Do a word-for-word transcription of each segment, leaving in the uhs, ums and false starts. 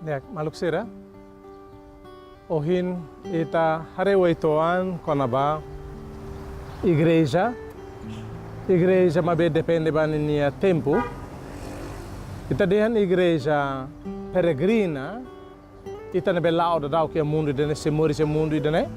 Di'ak, maluk sira. Ohin ita haree uitoan kona-ba igreja. Igreja maibé depende ba ninia tempu. Ita dehan igreja peregrina, ita ne'ebé la'o daudauk iha mundu ida-ne'e, sei moris iha mundu ida-ne'e,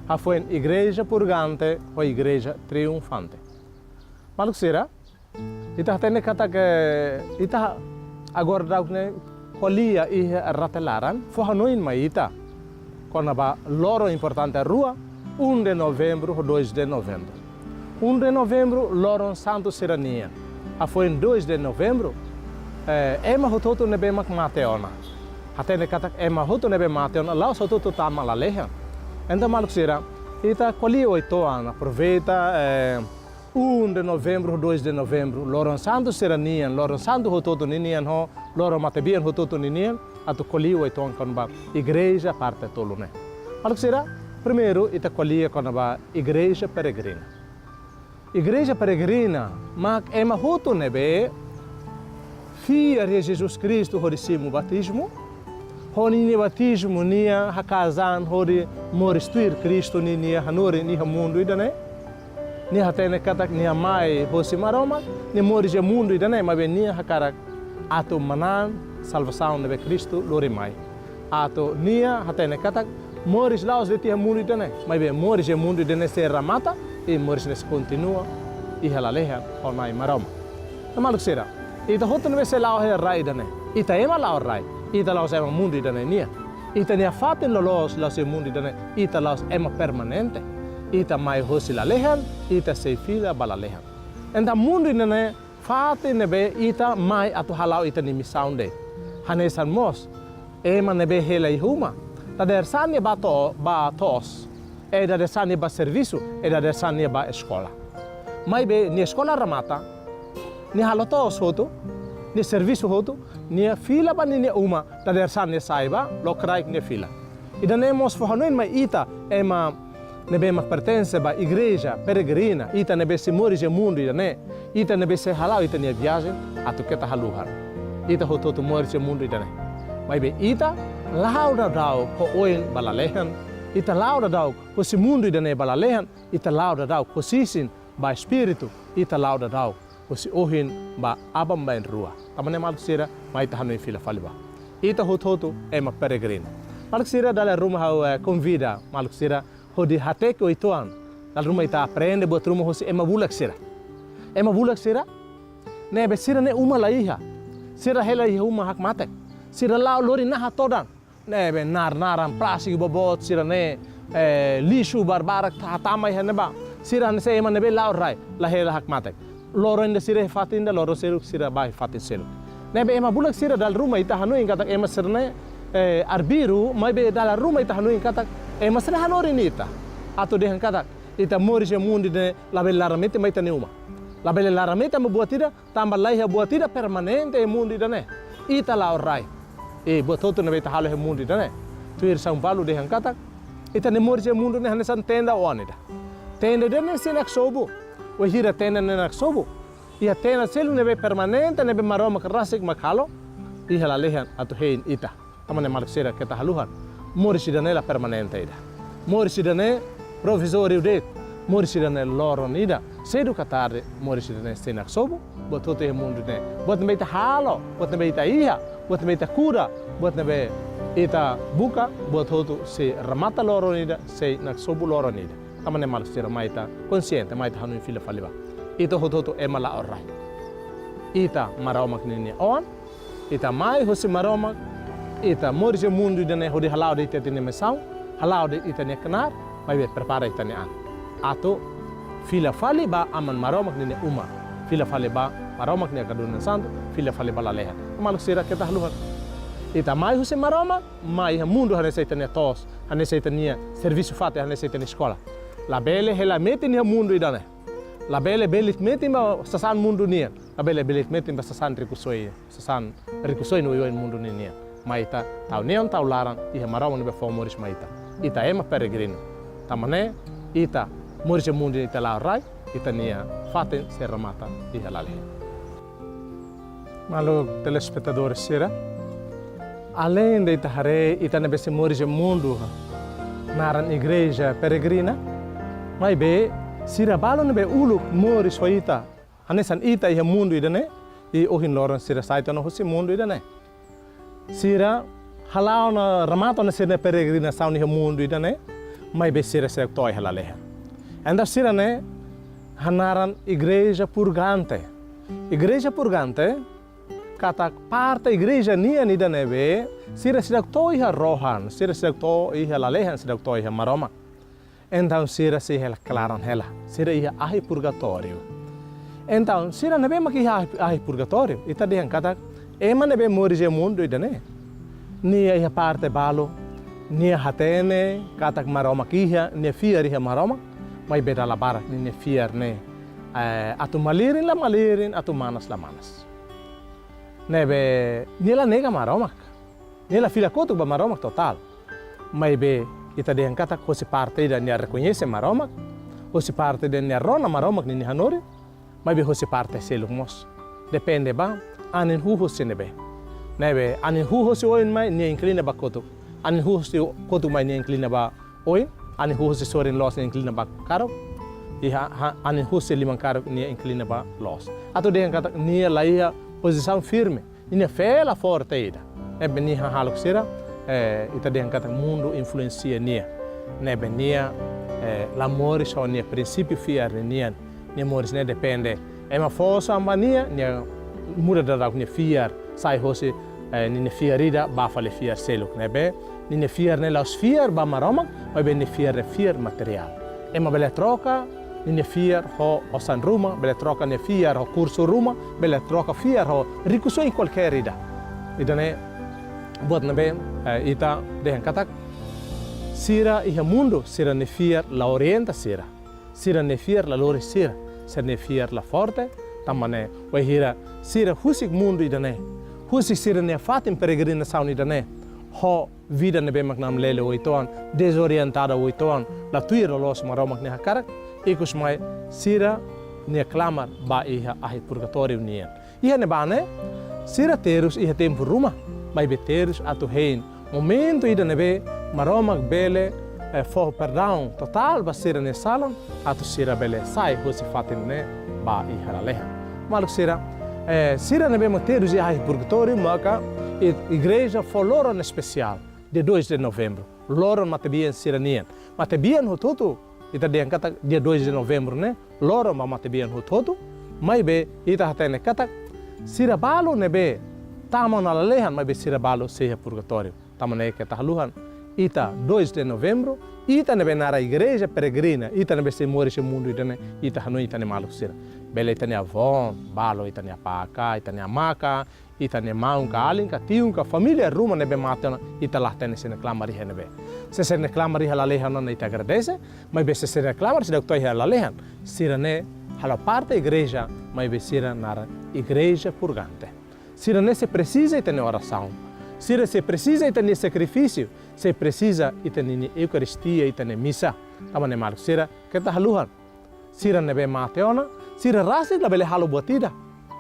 hafoin igreja purgante ho igreja triunfante. Maluk sira, ita hatene katak, eh, ita agora daudauk ne'e ko'alia iha rate laran, fó hanoin mai ita kona-ba loron importante rua, um de novembro ho dois de novembro. Um de novembro, loron santu sira-nian. Hafoin dois de novembro, eh, ema hotu-hotu ne'ebé mak mate ona. Hatene katak ema hotu ne'ebé mate ona, la'ós hotu-hotu tama lalehan. Entaun, maluk sira, ita ko'alia uitoan, aproveita, eh, um de novembro, dois de novembro, loron santu sira-nian, loron santu hotu-hotu ninian ho loron matebian hotu-hotu ninian, atu ko'alia uitoan kona-ba igreja parte tolu ne'e. Maluk sira, primeiru ita ko'alia kona-ba igreja peregrina. Igreja peregrina mak ema hotu ne'ebé fiar iha Jesus Kristu hodi simu batizmu, ho ninia batizmu nia hakaas an hodi moris tuir Kristu ninia hanorin iha mundu ida-ne'e. Nia hatene katak nia mai hosi Maromak, nia moris iha mundu ida-ne'e, maibé nia hakarak atu manán salvasaun ne'ebé Kristu lori mai. Atu nia hatene katak moris la'ós de'it iha mundu ida-ne'e, maibé moris iha mundu ida-ne'e sei remata, i moris ne'e sei kontinua iha lalehan ho Na'i Maromak. Maluk sira, ita hotu ne'ebé sei la'o iha rai ida-ne'e, ita ema la'o rai, ita la'ós ema mundu ida-ne'e nian. Ita-nia fatin loloos la'ós iha mundu ida-ne'e, ita la'ós ema permanente. Ita mai hosi lalehan, ita sei fila ba lalehan. Entaun mundu ida-ne'e fatin ne'ebé ita mai atu hala'o ita-nia misaun de'it. Hanesan mós ema ne'ebé hela iha uma, dadeer-saan nia ba to-, ba to'os, i dadeer-saan nia ba servisu, i dadeer-saan nia ba eskola. Maibé nia eskola remata, nia halo to'os hotu, nia servisu hotu, nia fila ba ninia uma, dadeer-saan nia sai ba, lokraik nia fila. Ida-ne'e mós fó hanoin mai ita, ema ne'ebé mak pertense ba igreja peregrina, ita ne'ebé sei moris iha mundu ida-ne'e, ita ne'ebé sei hala'o ita-nia viajen, atu keta haluha. Ita hotu-hotu moris iha mundu ida-ne'e. Maibé ita la'o daudauk ho oin ba lalehan, ita la'o daudauk hosi mundu ida-ne'e ba lalehan, ita la'o daudauk hosi isin ba espíritu, ita la'o daudauk hosi ohin ba aban-bainrua. Tanba ne'e maluk sira, mai ita hanoin fila fali ba. Ita hotu-hotu ema peregrina. Maluk sira, dala ruma ha'u, eh, konvida maluk sira hodi hateke uitoan. Dala ruma ita aprende buat ruma hosi ema bulak sira. Ema bulak sira, ne'ebé sira-nia uma la iha. Sira hela iha uma hakmatek. Sira la'o lori naha todan. Ne'ebé nar-naran plástiku boboot sira-ne'e, eh, lixu barbarak ta-, tama iha ne'ebá. Sira hanesan ema ne'ebé la'o rai, la hela hakmatek. Loron ida sira iha fatin ida, loron seluk sira ba iha fatin seluk. Ne'ebé ema bulak sira dala ruma ita hanoin katak ema sira-ne'e, eh, arbiru, maibé dala ruma ita hanoin katak ema sira hanorin ita. Atu dehan katak ita moris iha mundu ne'e labele laran-metin ba ita-nia uma. Labele laran-metin ba buat ida, tanba la iha buat ida permanente iha mundu ida-ne'e. Ita la'o rai. I buat hotu ne'ebé ita halo iha mundu ida-ne'e. Tuir São Paulo dehan katak, ita-nia moris iha mundu ne'e hanesan tenda oan ida. Tenda ida-ne'e sei naksobu. Wainhira tenda ne'e naksobu, iha tenda seluk ne'ebé permanente, ne'ebé Maromak rasik mak halo, iha lalehan atu hein ita. Tanba ne'e maluk sira, keta haluha. Moris ida-ne'e la permanente ida. Moris ida-ne'e provizóriu de'it. Moris ida-ne'e loron ida. Sedu ka tarde, moris ida-ne'e sei naksobu. Buat hotu iha mundu ne'e, buat ne'ebé ita halo, buat ne'ebé ita iha, buat ne'ebé ita kuda, buat ne'ebé ita buka, buat hotu sei remata loron ida, sei naksobu loron ida. Tanba ne'e maluk sira, mai ita konsiente, mai ita hanoin fila fali ba. Ita hotu-hotu ema la'o rai. Ita Maromak ninia oan, ita mai hosi Maromak, ita moris iha mundu ida-ne'e hodi hala'o de'it ita-nia misaun, hala'o de'it ita-nia knaar, maibé prepara ita-nia an. Atu fila fali ba Aman Maromak ninia uma, fila fali ba Maromak nia kadunan santu, fila fali ba lalehan. Maluk sira, keta haluha. Ita mai hosi Maromak, mai iha mundu hanesan ita-nia to'os, hanesan ita-nia servisu fatin, hanesan ita-nia eskola. Labele hela metin iha mundu ida-ne'e. Labele belik metin ba sasán mundu nian. Labele belik metin ba sasán rikusoin, sasán rikusoin oioin mundu ninian. Mai ita tau neon tau laran iha Maromak ne'ebé fó moris mai ita. Ita ema peregrinu. Tanba ne'e ita moris iha mundu ita la'o rai, ita-nia fatin sei remata iha lalehan. Maluk telespetadór sira, Aleinde ita haree ita ne'ebé sei moris iha mundu, naran Igreja Peregrina, maibé sira balu ne'ebé uluk moris ho ita, hanesan ita iha mundu ida-ne'e, i ohin loron sira sai tiha ona husi mundu ida-ne'e. Sira hala'o ona, remata ona sira-nia peregrinasaun iha mundu ida-ne'e, maibé sira seidauk to'o iha lalehan. Entaun sira-ne'e hanaran Igreja Purgante. Igreja Purgante, katak parte igreja nian ida ne'ebé sira seidauk to'o iha rohan, sira seidauk to'o iha lalehan, seidauk to'o iha Maromak. Entaun sira sei hela klaran hela, sira iha ahi purgatóriu. Entaun sira ne'ebé mak iha ahi, ahi purgatóriu, ita dehan katak ema ne'ebé moris iha mundu ida-ne'e, nia iha parte balu, nia hatene katak Maromak iha, nia fiar iha Maromak, maibé dala barak ninia fiar ne'e, eh, atu malirin la malirin, atu manas la manas. Ne'ebé nia la nega Maromak. Nia la fila kotuk ba Maromak totál. Maibé ita dehan katak hosi parte ida nia rekoñese Maromak, hosi parte ida nia rona Maromak ninia hanorin, maibé hosi parte seluk mós. Depende ba anin hu'u hosi ne'ebé. Ne'ebé anin hu'u hosi oin mai nia inklina ba kotuk. Anin hu'u hosi kotuk mai nia inklina ba oin, anin hu'u hosi sorin loos nia inklina ba karuk, i ha, ha, anin hu'u hosi liman karuk nia inklina ba loos. Atu dehan katak nia la iha pozisaun firme, ninia fé la forte ida. Ne'ebé nia hahalok sira, eh, ita dehan katak mundu influensia nia. Ne'ebé nia, eh, la moris ho nia prinsípiu fiar ninian. Nia moris ne'e depende. Ema fó osan ba nia, nia muda daudauk nia fiar. Sai hosi, eh, ninia fiar ida, ba fali fiar seluk ne'ebé. Ninia fiar ne'e la'ós fiar ba Maromak, maibé nia fiar ne'e fiar materiál. Ema bele troka ninia fiar ho osan ruma, bele troka nia fiar ho kursu ruma, bele troka fiar ho rikusoin kualkér ida. Ida-ne'e buat ne'ebé, eh, ita dehan katak sira iha mundu, sira-nia fiar la orienta sira. Sira-nia fiar la lori sira, sira-nia fiar la forte, tanba ne'e, wainhira sira husik mundu ida-ne'e, husik sira-nia fatin peregrinasaun ida-ne'e, ho vida ne'ebé mak namlele uitoan, dezorientada uitoan, la tuir loloos Maromak nia hakarak, ikus mai sira-nia klamar ba iha ahi purgatóriu nian. Iha ne'ebá ne'e, sira terus iha tempu ruma, maibé terus atu hein momentu ida ne'ebé Maromak bele, eh, fó perdaun totál ba sira-nia salan, atu sira bele sai husi fatin ne'e ba iha lalehan. Maluk sira, eh, sira ne'ebé mak terus iha ahi purgatóriu maka i-, igreja fó loron espesiál, dia dois de novembro, loron matebian sira-nian. Matebian hotu-hotu, ita dehan katak dia dois de novembro ne'e loron ba matebian hotu-hotu, maibé ita hatene katak sira balu ne'ebé tama ona lalehan, maibé sira balu sei iha purgatóriu. Tanba ne'e keta haluhan, ita dois de novembro, ita ne'ebé naran Igreja Peregrina, ita ne'ebé sei moris iha mundu ida-ne'e, ita hanoin ita-nia maluk sira. Bele ita-nia avó balu, ita-nia apá ka, ita-nia amá ka, ita-nia maun ka alin ka tiun ka família ruma ne'ebé mate ona, ita la hatene sira-nia klamar iha ne'ebé. Se sira-nia klamar iha lalehan ona ita agradese, maibé se sira-nia klamar seidauk to'o iha lalehan, sira-ne'e halo parte igreja, maibé sira naran Igreja Purgante. Sira-ne'e sei presiza ita-nia orasaun. Sira sei presiza ita-nia sakrifísiu, sei presiza ita-nia eukaristia, ita-nia misa. Tanba ne'e maluk sira, keta haluhan. Sira ne'ebé mate ona, sira rasik labele halo buat ida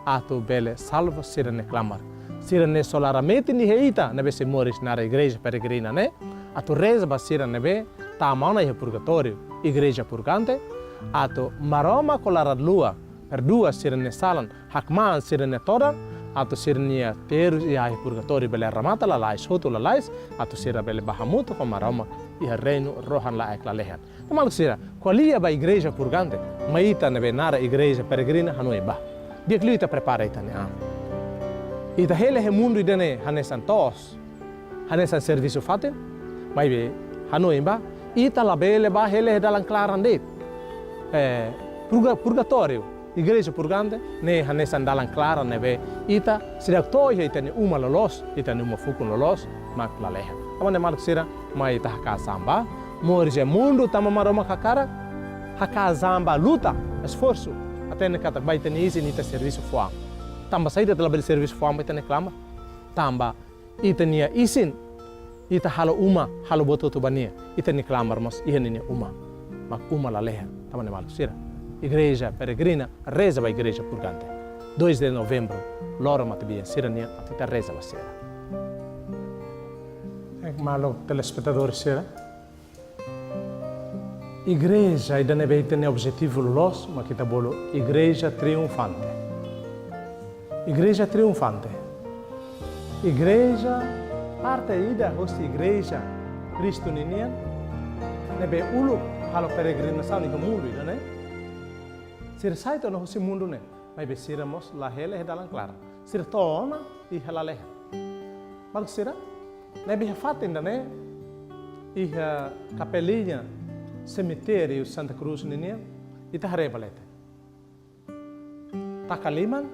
atu bele salva sira-nia klamar. Sira-ne'e solar metin iha ita ne'ebé sei moris naran Igreja Peregrina ne'e, atu reza ba sira ne'ebé tama ona iha purgatóriu, Igreja Purgante, atu Maromak ho laran luak perdua sira-nia salan, hakmaan sira-nia todan, atu sira-nia terus iha ahi purgatóriu bele remata lalais, hotu lalais, atu sira bele bá hamutuk ho Maromak iha reinu rohan-laek lalehan. Maluk sira, ko'alia ba Igreja Purgante, mai ita ne'ebé naran Igreja Peregrina hanoin ba. Di'ak liu ita prepara ita-nia an. Ita hela iha mundu ida-ne'e hanesan to'os, hanesan servisu fatin, maibé hanoin ba, ita labele bá hela iha dalan klaran de'it. Eh, purga-, purgatóriu, Igreja Purgante, ne'e hanesan dalan klaran ne'ebé ita seidauk to'o iha ita-nia uma loloos, ita-nia uma fukun loloos, mak lalehan. Tanba ne'e maluk sira, mai ita hakaas an ba, moris iha mundu tanba Maromak hakarak, hakaas an ba luta, esforsu, hatene katak ba ita-nia isin ita servisu fó an. Tanba saida ita labele servisu fó an ba ita-nia klamar? Tanba ita-nia isin, ita halo uma, halo buat hotu ba nia, ita-nia klamar mós iha ninia uma. Mak uma lalehan, tanba ne'e maluk sira. Igreja Peregrina, reza ba Igreja Purgante. Dois de novembro, loron matebian sira-nian, atu ita reza ba sira. Maluk telespetadór sira, igreja ida ne'ebé ita-nia objetivu loloos mak ita bolu igreja triunfante. Igreja triunfante. Igreja parte ida hosi igreja Kristu ninian ne'ebé uluk halo peregrinasaun iha mundu ida-ne'e. Sira sai tiha ona hosi mundu ne'e, maibé sira mós la hela iha dalan klaran. Sira to'o ona iha lalehan. Maluk sira, ne'ebé iha fatin ida-ne'e, iha kapeliña semitériu Santa Cruz ninian, ita haree ba leten. Taka liman,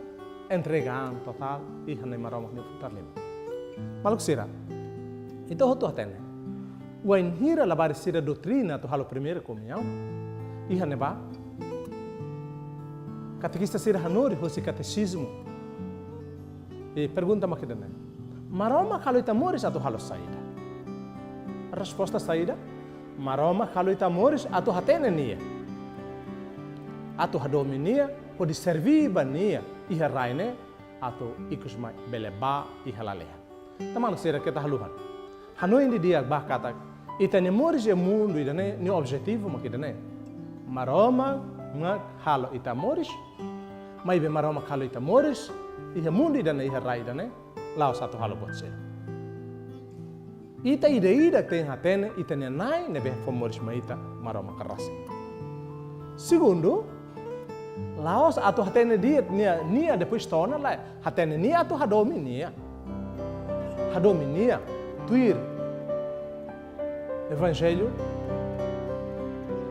entrega an totál iha Nai Maromak nia futar liman. Maluk sira, ita hotu hatene. Wainhira labarik sira doutrina atu halo primeira komuñaun, iha ne'ebá, katekista sira hanorin hosi katesizmu. I pergunta mak ida-ne'e: Maromak halo ita moris atu halo saida? Resposta saida? Maromak halo ita moris atu hatene nia, atu hadomi nia, hodi serví ba nia iha rai ne'e, atu ikus mai bele bá iha lalehan. Tan maluk sira, keta haluha. Hanoin didi'ak ba katak ita-nia moris iha mundu ida-ne'e, nia objetivu mak ida-ne'e. Maromak mak halo ita moris, maibé Maromak halo ita moris iha mundu ida-ne'e, iha rai ida-ne'e, la'ós atu halo buat seluk. Ita ida-idak tenke hatene ita-nia Nai ne'ebé fó moris mai ita, Maromak rasik. Segundu, la'ós atu hatene de'it nia, nia depois to'o ona, lae, hatene nia atu hadomi nia. Hadomi nia, tuir Evanjellu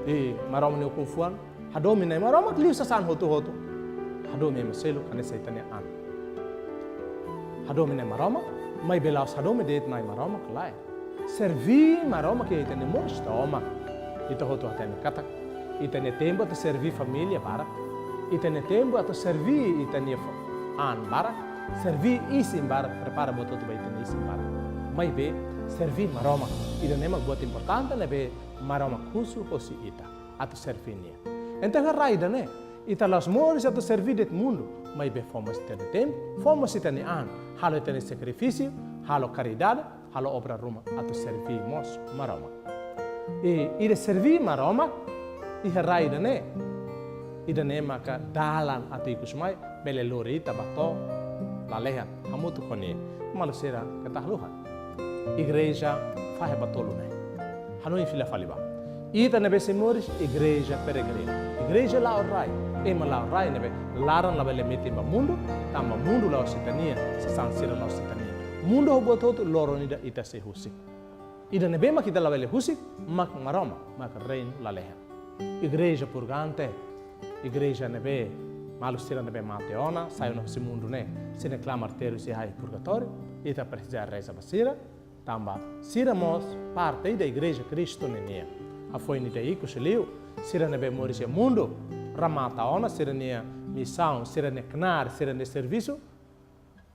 i Maromak nia ukun-fuan. Hadomi Nai Maromak liu sasán hotu-hotu. Hadomi ema seluk hanesan ita-nia an. Hadomi Nai Maromak, maibé la'ós hadomi de'it Nai Maromak, lae. Serví Maromak iha ita-nia moris tomak. Ita hotu hatene katak ita-nia tempu atu serví família barak. Ita-nia tempu atu serví ita-nia fa-, an barak. Serví isin barak, prepara buat hotu ba ita-nia isin barak. Maibé, serví Maromak, ida-ne'e mak buat importante ne'ebé Maromak husu hosi ita atu serví nia. Entaun iha rai ida-ne'e, ita la'ós moris atu serví de'it mundu, maibé fó mós ita-nia tempu, fó mós ita-nia an, halo ita-nia sakrifísiu, halo karidade, halo obra ruma atu serví mós Maromak. I, ida serví Maromak iha rai ida-ne'e, ida-ne'e maka dalan atu ikus mai bele lori ita ba to'o lalehan hamutuk ho nia. Maluk sira, keta haluha. Igreja fahe ba tolu ne'e. Hanoin fila fali ba. Ita ne'ebé sei moris, igreja peregrina. Igreja la'o rai, ema la'o rai ne'ebé laran labele metin ba mundu, tanba mundu la'ós ita-nian, sasán sira la'ós ita-nian. Mundu ho buat hotu loron ida ita sei husik. Ida ne'ebé mak ita labele husik, mak Maromak, mak reinu lalehan. Igreja purgante, igreja ne'ebé, maluk sira ne'ebé mate ona, sai ona husi mundu ne'e, sira ne'e klamar terus iha purgatóriu, ita presiza reza ba sira, tanba sira mós parte ida igreja Kristu ninian. Hafoin ida ikus liu, sira ne'ebé moris iha mundu, remata ona sira-nia misaun, sira-nia knaar, sira-nia servisu,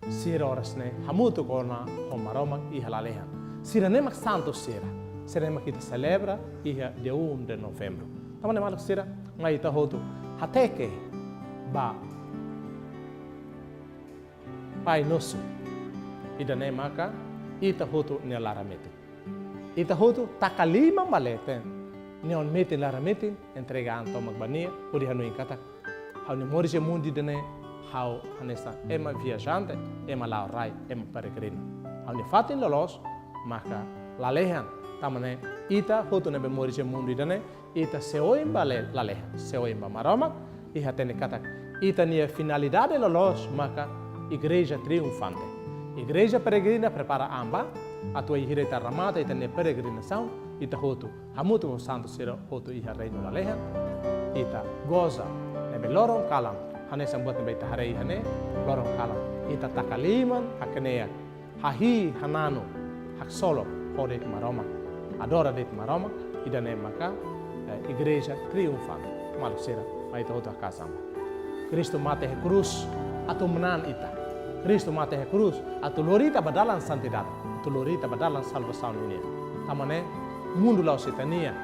sira oras ne'e hamutuk ona ho Maromak iha lalehan. Sira ne'e mak santu sira. Sira ne'e mak ita selebra iha dia um de novembro. Tan ne'e maluk sira, mai ita hotu hateke ba Pai Nosso. Ida-ne'e maka ita hotu nia laran metin. Ita hotu taka liman ba leten. Nia oin metin laran metin, entrega an tomak ba nia, hodi hanoin katak: Ha'u-nia moris iha mundu ida-ne'e, ha'u hanesan ema viajante, ema la'o rai, ema peregrinu. Ha'u-nia fatin loloos maka lalehan. Tan ne'e, ita hotu ne'ebé moris iha mundu ida-ne'e, ita sei oin ba le-, lalehan, sei oin ba Maromak, i hatene katak ita-nia finalidade loloos maka igreja triunfante. Igreja peregrina prepara an ba, atu wainhira ita remata ita-nia peregrinasaun, ita hotu hamutuk ho santu sira hotu iha reinu lalehan, ita goza ne'ebé loron kalan, hanesan buat ne'ebé ita haree iha ne'e, loron kalan ita taka liman, hakne'ak, hahi'i, hananu, haksolok, ho de'it Maromak, adora de'it Maromak, ida-ne'e maka, eh, igreja triunfante. Maluk sira, mai ita hotu haka'as an ba. Kristu mate iha krús atu manán ita. Kristu mate iha krús atu lori ita ba dalan santidade, atu lori ita ba dalan salvasaun ninian. Tan ne'e, mundu la'ós ita-nian,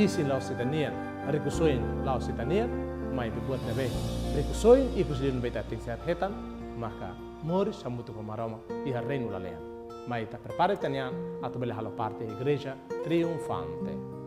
isin la'ós ita-nian, rikusoin la'ós ita-nian, maibé buat ne'ebé rikusoin ikus liu ne'ebé ita tenke hetan, maka moris hamutuk ho Maromak iha reinu lalehan. Mai ita prepara ita-nian atu bele halo parte igreja triunfante.